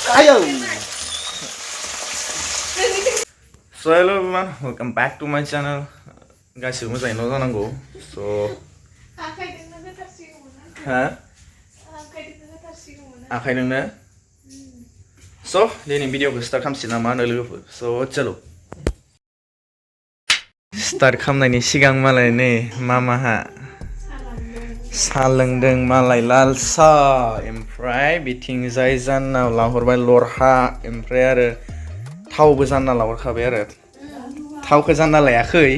Ayo. So hello everyone, welcome back to my channel. Guys, मोजाङै न' जानांगौ. So ha? आखाइजोंनो So दिनै भिडिअखौ स्टार्ट खालामसै नामा होनो लोगोफोर. So चलो स्टार्ट खालामनायनि सिगां मालाय नै मामाहा सा लोंदों मालाय लाल सा ओमफ्राय बिथिंजाय जानना लाहरबाय लरहा ओमफ्राय आरो थावबो जानना लाहरखाबाय आरो थावखौ जानना लायाखै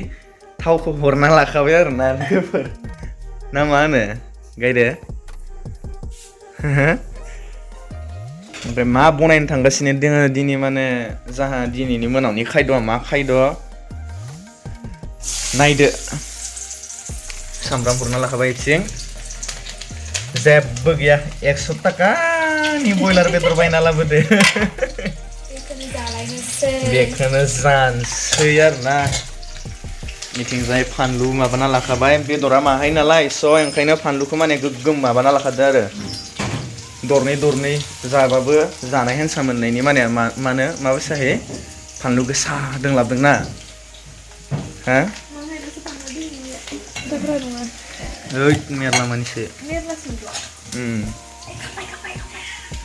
थावखौ हरना लाखाबाय आरो ना लोगोफोर ना मा होनो गायदे ओमफ्राय मा बनायनो थांगासिनो दोङो दिनै माने जाहा दिनैनि मोनावनि खायद'आ मा खायद' नायदो सामब्राम हरना लाखाबाय इथिं जेबो गैया 100 टाकानि बयलार बेदर बायना लाबोदो बेखौनो जानसै आरोना बिथिंजाय फानलु माबाना लाखाबाय बेदरा माहाय नालाय स' ओंखायनो फानलुखौ माने गोग्गोम माबाना लाखादो आरो दरनै जाबाबो जानाय हेनसा मोननायनि माने मानो माबासाहै फानलु गोसा दोंलाबदोंना हा ओइ मेरला मानसि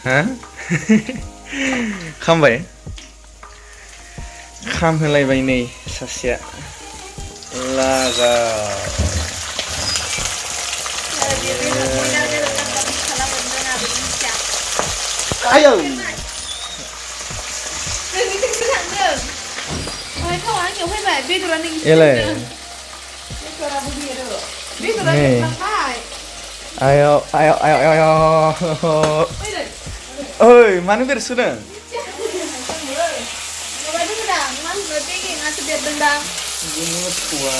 हा खामबाय खामहोलायबाय नै सासेया लागा ayo ayo oi mana biar sudah ini tua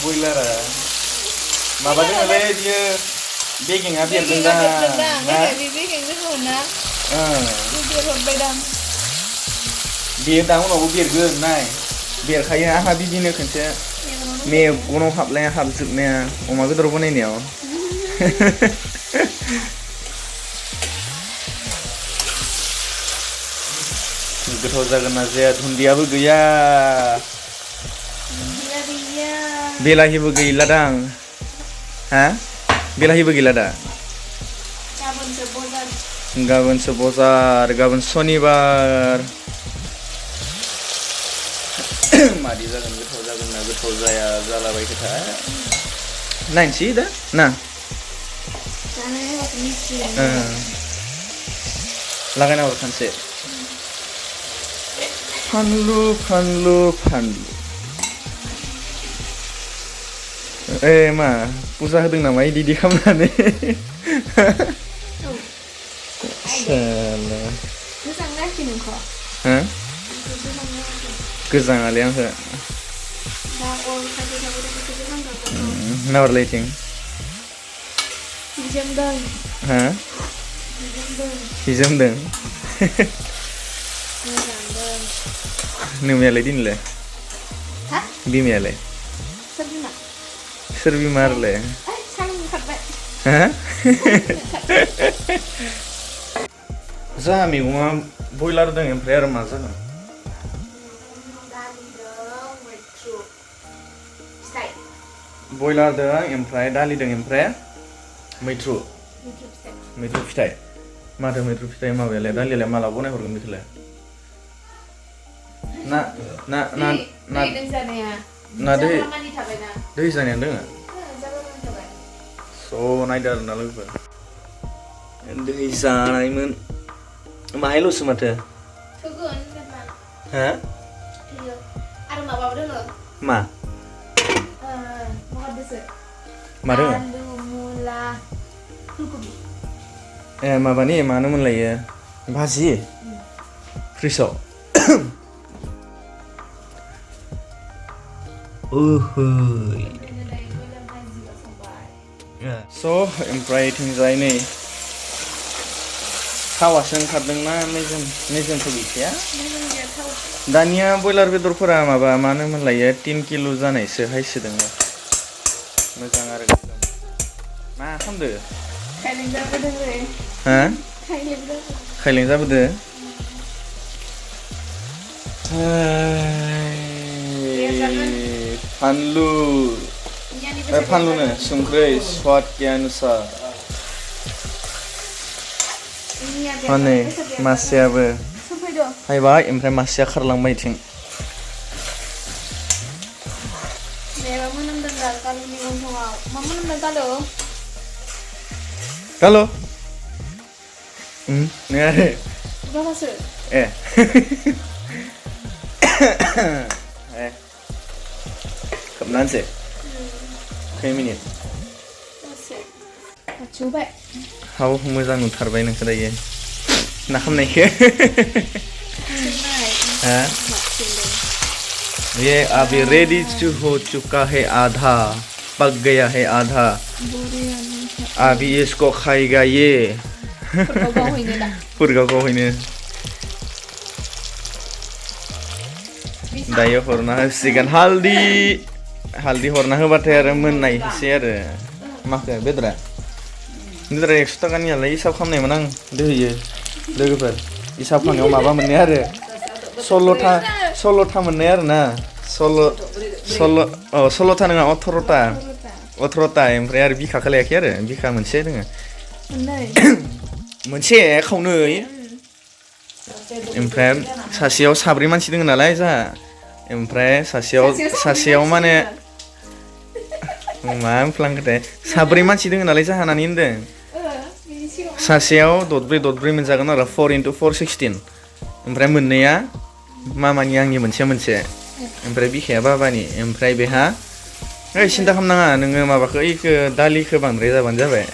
boiler mabalnya le dia baking biar dendang biar tahu no biar gue naik biar kayak aha bijinya kerja me gunung hablanya habsubnya oma gue terus ini ya गोथाव जागोन ना जाया दुन्दियाबो गैया बेलाहिबो गैला दां हा बेलाहिबो गैला दा गाबोनसो बजार गाबोन सनिबार मादि जागोन गोथाव जागोन ना गोथाव जाया जालाबाय खोथा नायनोसै दा ना लागायना हर खानसे फानलु मा पुजा होदों नामा इदि खालामनानै साला हा गोजाङालै आंखो नाहरलायथिं हा हिजोमदों नोंनियालाय दिनैलाय बिमायालाय सोर बिमा आरोलाय हा जाहा मैगङा बयलार दं ओमफ्राय आरो मा जागोन बयलार दं ओमफ्राय दालि दं ओमफ्राय मैथ्रु फिथाइ माथो मैथ्रु फिथाइ माबायालाय दालियालाय माला बनायहरगोन बेखौलाय ना दै जानाया दोङो स' नायदो आरो ना लोगोफोर दै जानायमोन माहायल'सो माथो हा मा दोङो माबानि मानो मोनलायो भाजि फ्रिसआव स' ओमफ्राय थिंजाय नै थावासो ओंखारदोंना मेजेमथ' गैखाया दानिया बयलार बेदरफोरा माबा मानो मोनलायो 3 किल' जानायसो हायसोदों मोजां आरो मा खालामदो हा खायलें जाबोदो फानलु फानलुनो संख्रै स्वाद के अनुसार हनै मासेयाबो हायबाय ओमफ्राय मासेया खारलांबाय इथिं Halo. Ini ada. Udah masuk. Kapan sih? Kayak minit. Masuk. Coba. How moja nutarbaय नोंखौ दायो ना खालामनायखौ ये अभी रेडी हो चुका है आधा पक गया है आधा अभी इसको खाएगा ये फुरगाव होइनो दायो हरना होसिगोन हालदि हरना होबाथाय आरो मोननायसै आरो माखो बेदरा 100 टाकानियालाय हिसाब खालामनायमोन आं दोहैयो लोगोफोर हिसाब खालामनायाव माबा मोननाय आरो 16 मोननाय आरो ना 16 था नङा 18 था ओमफ्राय आरो बिखाखौ लायाखै आरो बिखा मोनसे दोङो मोनसे खावनै ओमफ्राय सासेयाव साब्रै मानसि दोङो नालाय जाहा ओमफ्राय सासेयाव माने मा फ्लांखोथाय साब्रै मानसि दोङो नालाय जाहा होननानै होनदों सासेयाव ददब्रै मोनजागोन आरो 4 into 4 16 ओमफ्राय मोननैया मामानि आंनि मोनसे ओमफ्राय बिखाया बाबानि ओमफ्राय बेहा सिन्था खालामनाङा नोङो माबाखौ इखो दालिखौ बांद्राय जाबानो जाबाय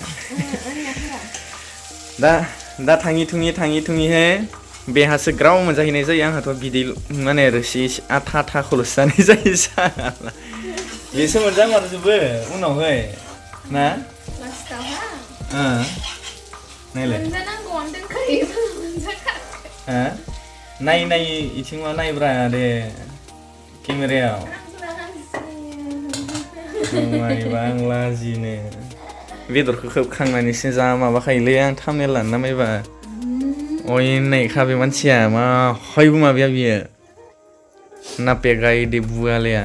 दा थाङि थुङिहे बेहासो ग्राव मोनजाहैनाय जायो आंहाथ' बिदै माने रोसि आथा-आथाखौल'सो जानाय जायो साला बेसो मोनजामारजोबो उनावहाय ना नायलाय नाय इथिं मा नायब्रा दे केमेरायाव मायबा आं लाजिनो बेदरखौ खोबखांनानैसो जा माबाखायोलै आं थामनेल लानो नामायबा अयनायखा बे मानसिया मा हयबो माबाया बियो नापेगाय दे बुआलाया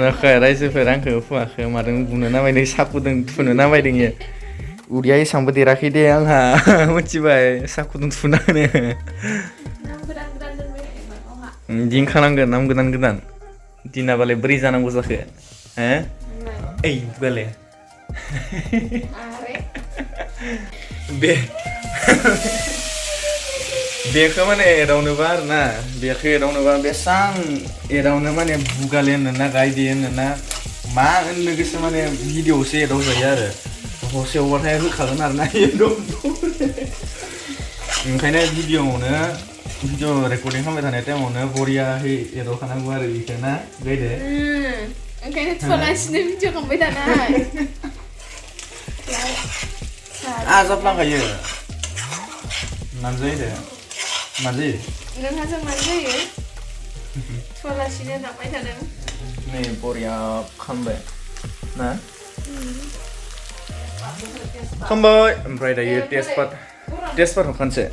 नाखा रायजोफोर आंखौ फुवाखै मादों बुनो नामायदों साकुदों थुनो नामायदों इयो उदैया एसांबो देराखै दे आंहा मिथिबाय साकुदों थुना होनो दिंखानांगोन नाम गोदान दिनाबालाय बोरै जानांगौ जाखो ओइ बुगाले बेखौ माने एदावनोबा आरो ना बेखौ एदावनोबा बेसां एदावनो माने बुगाले होनोना गायदे होनोना मा होननो गोसो माने भिडिअ'सो एदावजायो आरो हरसेयावबाथाय होखागोन आरो ना ओंखायनो भिडिअ रेकर्डिं खालामबाय थानाय टाइमावनो बरियाहै एदावखानांगौ आरो बेखौ ना गायदे ओंखायनो थुलासिनो भिडिअ खालामबाय थानाय जाफ्लांखायो मानजायो दे मानजायो नोंहाजों मानजायो थुलासिनो जाबाय थादों नै बरिया खामबाय ना खामबाय ओमफ्राय दायो टेस्टपाट होखानोसै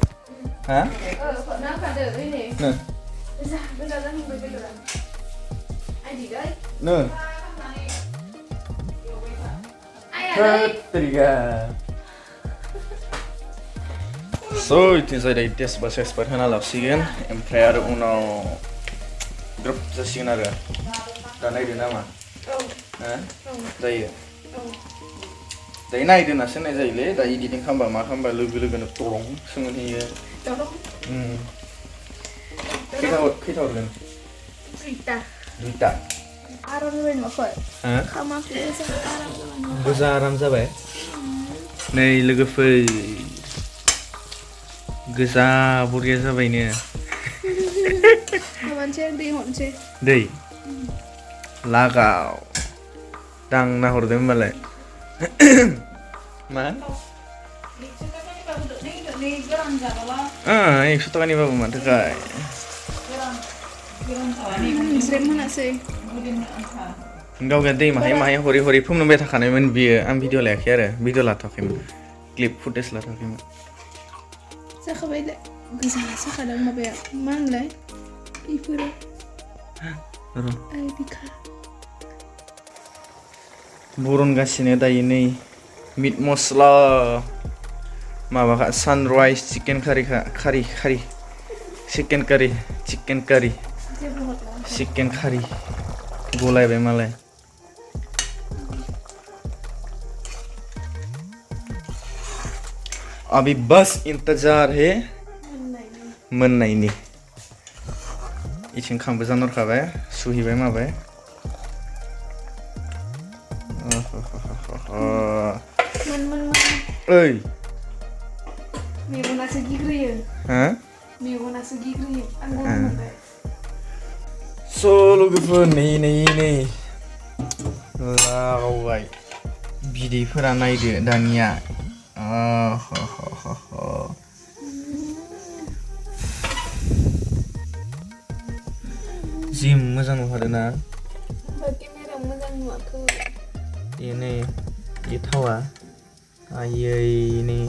इथिंजाय दायो टेस्टपाट होना लासिगोन ओमफ्राय आरो उनाव ग्रोब जासिगोन आरो दा नायदो नामा जायो दायो नायदो होनना सोंनाय जायोलै दा इडिटिं खालामबा मा खालामबा लोगोनो दरं सोंहैयो खैथा हरगोन 2टा आराम जाबाय न'खर खामाखै गोजा आराम जाबाय नै लोगोफोर गोजा बरिया जाबायनो दै लागाव दांना हरदों होनबालाय मा 100 टाकानिबाबो माथो गाय गावगा दै माहाय हरै फोमोनबाय थाखानायमोन बियो आं भिडिअ लायाखै आरो भिडिअ लाथ'वाखैमोन क्लिप फुटेज लाथाखैमोन जाखाबाय दे गोजा जाखादों माबाया मा होनलाय बेफोरो र' आइ बिखा बरनगासिनो दायो नै मिट मस्ला माबाखा सानराइज चिकेन खारि चिकेन कारि जेबो हरला चिकेन खारि गलायबाय मालाय अभी बस इंतजार है मोननायनि इथिं खांबो जानहरखाबाय सुहैबाय माबाय ओइ मेगनासो गिग्रोयो हा मेगनासो गिग्रोयो आं गरम मोनबाय स' लोगोफोर नै लावबाय बिदैफोरा नायदो दानिया जि मोजां नुखादों ना केमेरायाव मोजां नुवाखै बेयो नै बे थावा आयै नै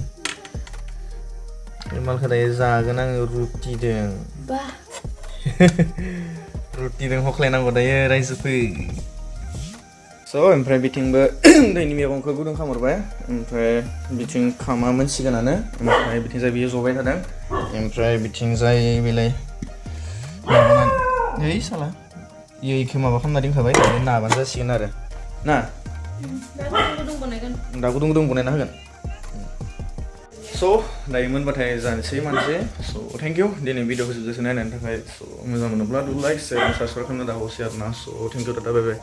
बे मालखौ दायो जागोन आङो रुटिदों बा रुटिदों हख्लायनांगौ दायो रायजोफोर स' ओमफ्राय बिथिंबो दैनि मैगंखौ गुदुं खालामहरबाय ओमफ्राय बिथिं खामा मोनसिगोनानो ओमफ्राय बिथिंजाय बियो जबाय थादों ओमफ्राय बिथिंजाय बेलाय माबानानै ओइ साला इखौ माबा खालामना दोनखाबाय दायो नाबानो जासिगोन आरो ना दा गुदुं बनायना होगोन स' दायो मोनबाथाय जानोसै मानसि स' थेंक इउ दिनै भिडिअखौ जोबजासे नायनायनि थाखाय स' मोजां मोनोब्ला लाइक शेयार साबसक्राइब खालामनो दाबावसै आरो ना so' thank you tata bye bye